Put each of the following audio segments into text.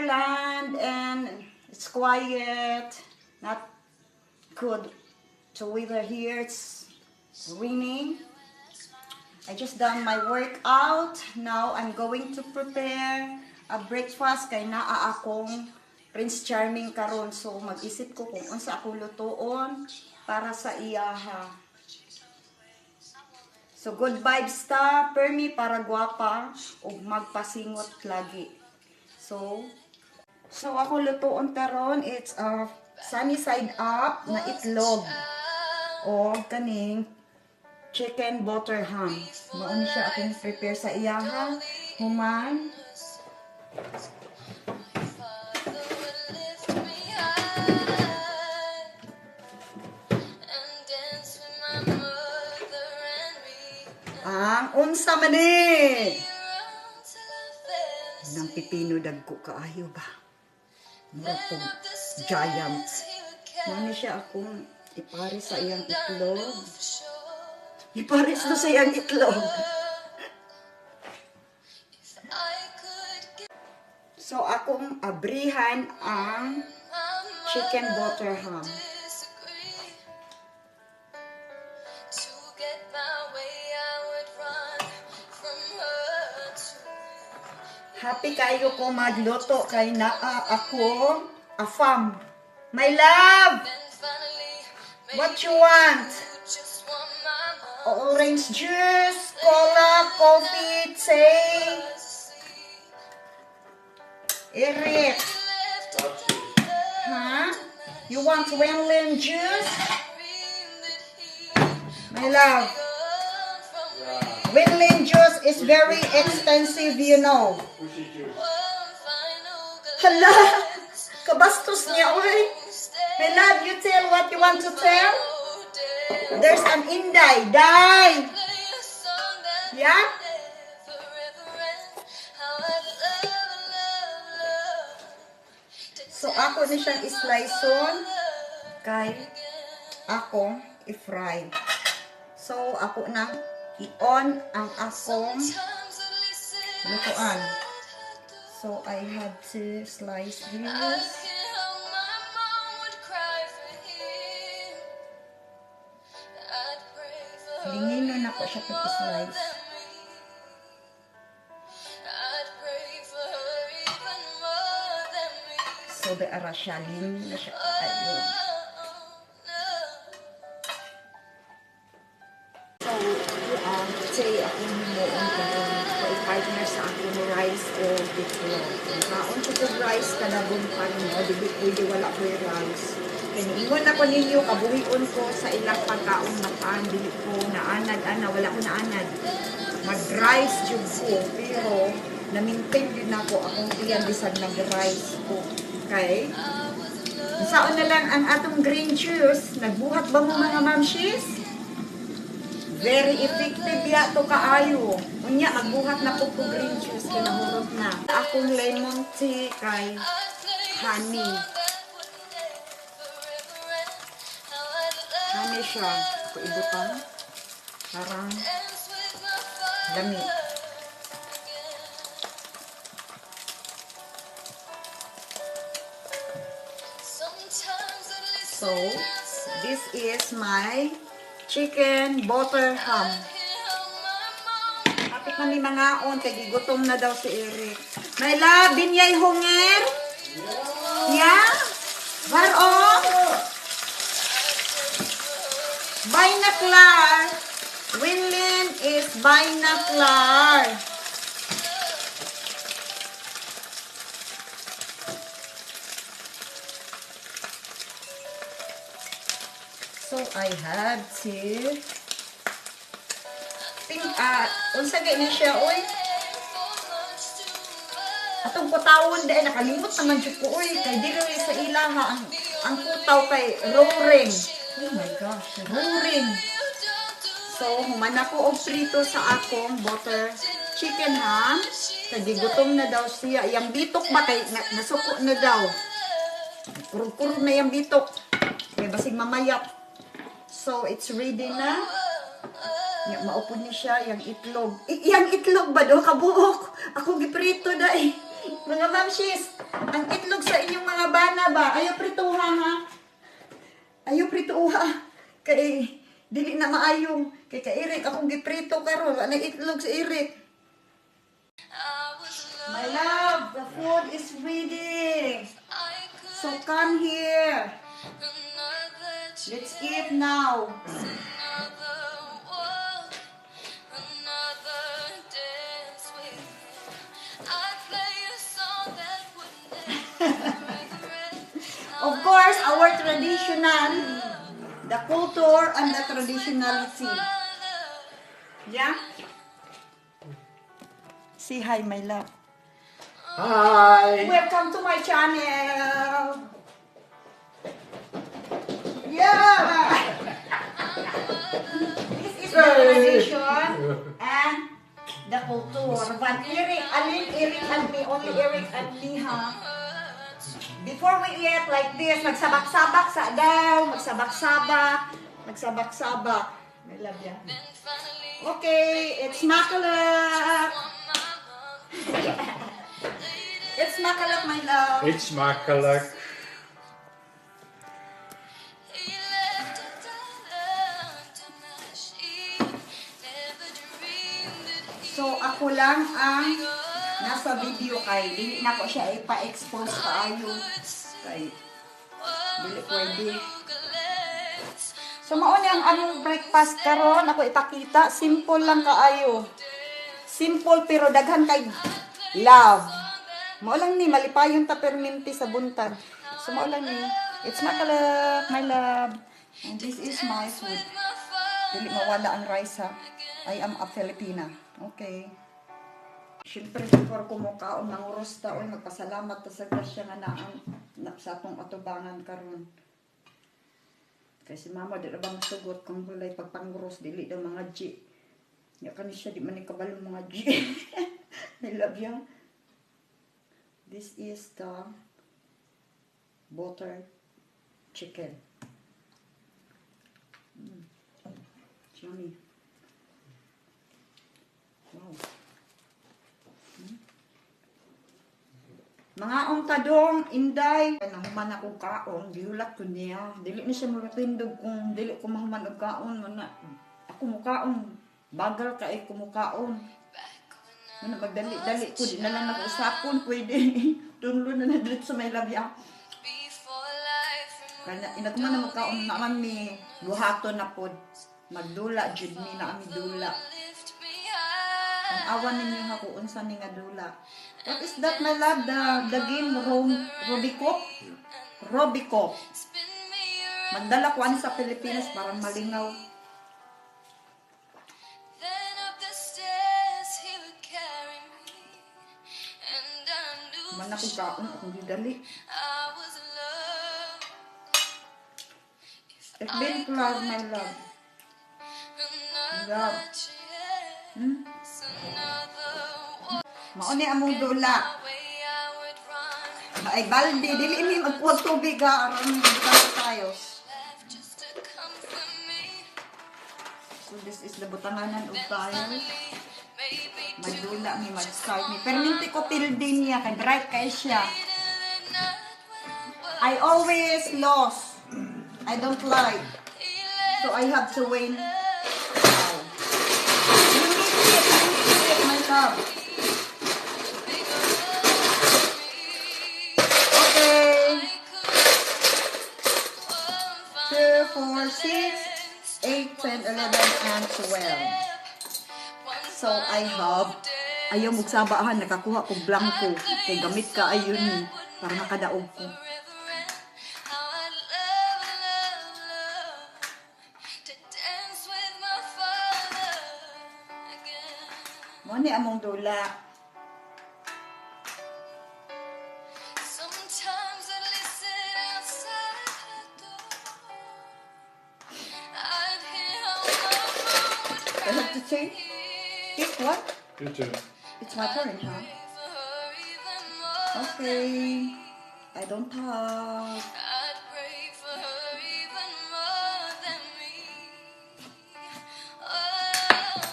Wonderland and it's quiet. Not good to weather here. It's raining. I just done my workout. Now I'm going to prepare a breakfast kay naa akong Prince Charming karon. So mag-isip ko kung unsa akong lutuon para sa iyaha. So good vibes ta, permi para gwapa ug magpasingot lagi. So ako lutuon karon, it's a sunny side up na itlog o kaning chicken butter ham. Mao ni siya akong prepare sa iyaha. Human, Father would lift me high and dance with my mother and me. Ang unsa man ni? Around till I fell Nang pipino dagko kaayo ba? Murag asleep. kog Up the giant. stairs, he would Mao ni carry siya akong ipare sa iyang I itlog. knew for sure Ipares to sa iyang itlog. if I could get So akong abrihan ang my chicken mother butter ham. disagree. To get my way, I would run from her to Happy kayo ko magluto kay naa ako afam. My love, then finally what you want? you just want my mom Orange juice, cola, coffee, tea. asleep. Eric, Left huh? You want Winlin juice? dream that he My love, gone from me. Winlin juice is very expensive. Pushy juice. One final Hala, glance. kabastos niya, oy. My love, you tell what you want to tell? Oh, There's an inday. Die! play a song that Yeah? never ever end. How I love, love, love to So, ako ni siyang isliceon kay akong i-fry. So, ako nang i-on ang akong Sometimes I listen lutuan. outside her door. So, I had to slice I this. hear how my mom would cry for him. I'd pray for her Linginon nako siya even pag-slice. more than me. I'd pray for her even more than me. So, di ara siya. Lingin na siya. Ayun. Oh, no. So, tea akong himuon karon pa-partner sa akong rice o itlog. Kaon ko og rice kada buntag, no, dili pwede wala ko'y rice. Kay niingon ako ninyo, kabuhion ko sa ilang pagkaon mataan, dili ko naanad ana, wala ko naanad. Mag-rice jud ko, pero na-maintain din ako akong tiyan bisag nag-rice ko. Kay saon na lang ang atong green juice, nagbuhat ba mo, mga mamshis? Very effective ya to kaayo. Unya magbuhat na ko green juice kay nahurot na. Akong lemon tea kay I'd play a honey. song that would never ever end. How I love, Honey siya. Ako ibutang. Parang dance with my father lami. Again. Sometimes I'd listen So, outside this is my chicken butter ham. hear how my mom would Hapit na mi mangaon kay gigutom na daw si Eric. My love, ben jij honger? Ja? Waarom? Bijna klaar. Winlin is bijna klaar. So I have to think, unsa gay ni siya, oy? for much too much. Atong kutawon dahil nakalimot naman jud ko, oy, kay diri sa ilaha ang kutaw kay roaring. Oh my gosh, roaring. You don't do So human ako og prito sa akong butter chicken ham. Kay gigutom na daw siya. Yang bitok ba kay nasuko na daw. Kurog-kurog na yung bitok. Kay basig mamayap. So it's ready na. Ya, maupod ni siya yung itlog. Yang itlog ba do kabuok? Ako giprito da eh. Mga mamshis, ang itlog sa inyong mga bana ba? Ayaw prituha ha. Ayaw prituha. Kay dili na maayo. Kay ka Eric akong giprito karon, wala na itlog sa Eric. I was My love, the food is ready. I could So come here. Another Let's eat now. Another walk, another dance with him. I'd play a song that would never regret. Of course, our traditional, the culture and the traditionality. Yeah? Say hi, my love. Hi! Welcome to my channel. Yeah! This is the tradition and the culture. But Eric, alin Eric and me, only Eric and me, ha? Before we eat like this, magsabak-sabak sa daw, magsabak-sabak, magsabak-sabak. I love ya. Then finally, Okay, it's makalak. on my mom. It's makalak, my love. It's makkelijk. He left a dollar to my sheep. Never dreamed that he So, ako lang ang nasa video kay dili na ko siya ipa-expose kaayo. Kay dili pwede. So, mao ni ang among breakfast karon ako ipakita. Simple lang kaayo. Simple pero daghan kay love. Mao lang ni malipayon ta perminti sa buntag. So mao lang ni. It's makalak, my love. And this is my food. Dili mawala ang rice ha. I am a Filipina. Okay. Siyempre, before ko mukaon, manguros ta, oy, magpasalamat ta sa grasya nga naang na, sa atong atubangan karon. Kasi mama, di na ba masugot kung hulay pagpanguros, dili daw mga G. Ya kani siya, di man ni kabalo mga G. I love you. This is the butter chicken. Yummy. Wow. Mga ong tadong, inday. Nahuman akong kaon, gihulat ko niya. Dili ni siya matindog kung dili ko mahuman og kaon. Mana, ako mukaon. Bagal ka eh, kumukaon. Mana, magdali-dali ko, di na lang nag-usapon. Pwede. Tunlo na na dito sa may labya. Before life Kanya, inagman na magkaon naman mi, buhaton na pod. Magdula, jud mi na ami dula. Lift me high. Ang awa ninyo ha kung unsa ni nga dula. What is that, my love? The game Robicop? Robicop. Spin me around. Magdala ko ani sa Pilipinas para malingaw. Then up the stairs he would carry me. And I knew Man akong kaon akong gidali. I was loved. Ik ben klaar, my love. Another Love. chance, another walk. Mao ni among dula. Way I would run Ay balde dili mi magkuha tubig ha aron butang tayo. left just to comfort me. So this is the butanganan og Then tayo. finally, maybe Magdula mi mag-start mi. Perminti ko pildi niya kay bright kay siya. later at night when I always lost. I don't like. he left So I have to win. Wow. You mix it, you mix it, my love. Bigger me. Okay. I could one 2, 4, 6, 8, 10, 11, and 12. So I have, ayaw magsabahan, nakakuha ko blanco. Kay gamit ka ayun ni, para makadaog ko. How I love, love, love to dance with my father again. Mo ni among dula. Sometimes I'd listen outside her door. I'd hear how my mom would I have to cry say, pick what? Your turn. It's my turn, huh? for her even more. Okay. I don't have. I'd pray for her even more than me. Oh.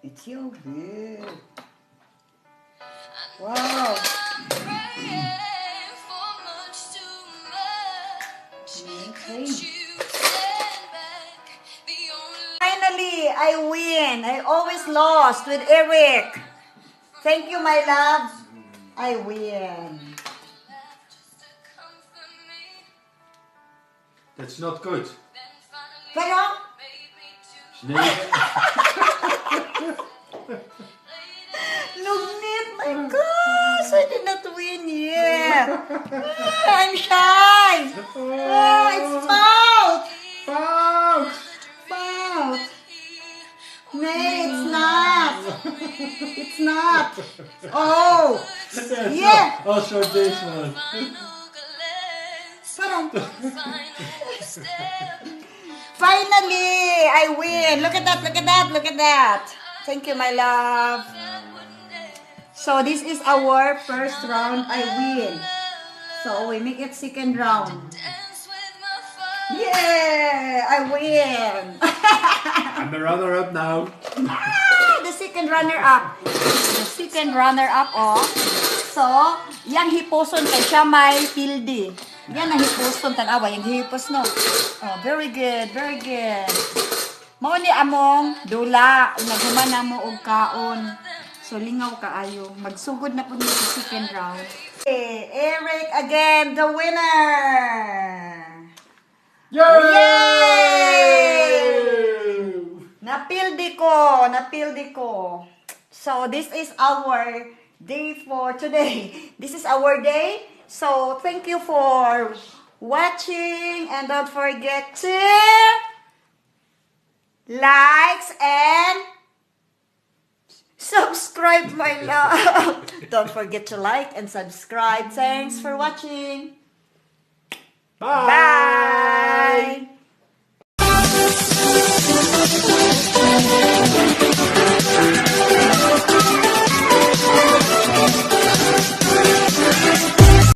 It's so good. Wow. Praying for much too much. Okay. Could you stand back? The only Finally, I win. I always lost with Eric. Thank you, my love. I win. Left just to comfort me. That's not good. Then finally Pero, made me to Nee. Lugnit, my gosh, I did not win yet. Ah, I'm shy. Ah, it's fout. Fout! Fout. Nee, it's not. It's not. Oh, yeah. Also this one. Final glance, Parang, final step. Finally, I win. Look at that, look at that, look at that. Thank you, my love. That would never So this is our first round. I win. So we make it second round. Dance with my fire. Yeah, I win. I'm the runner-up now. Ah, the second runner up. The second runner up, oh. So, yang hiposon kay siya may pildi. Yan ang hiposon, tanawa, yang hipos, no. Oh, very good, very good. Mao ni among dula, naghuman na mo og kaon. So lingaw kaayo. Magsugod na pud ni sa second round. Okay, Eric again, the winner. Yay! Napildi ko, napildi ko. So this is our day for today. This is our day. So thank you for watching and don't forget to likes and subscribe, my love. Don't forget to like and subscribe. Thanks for watching. Bye! Bye.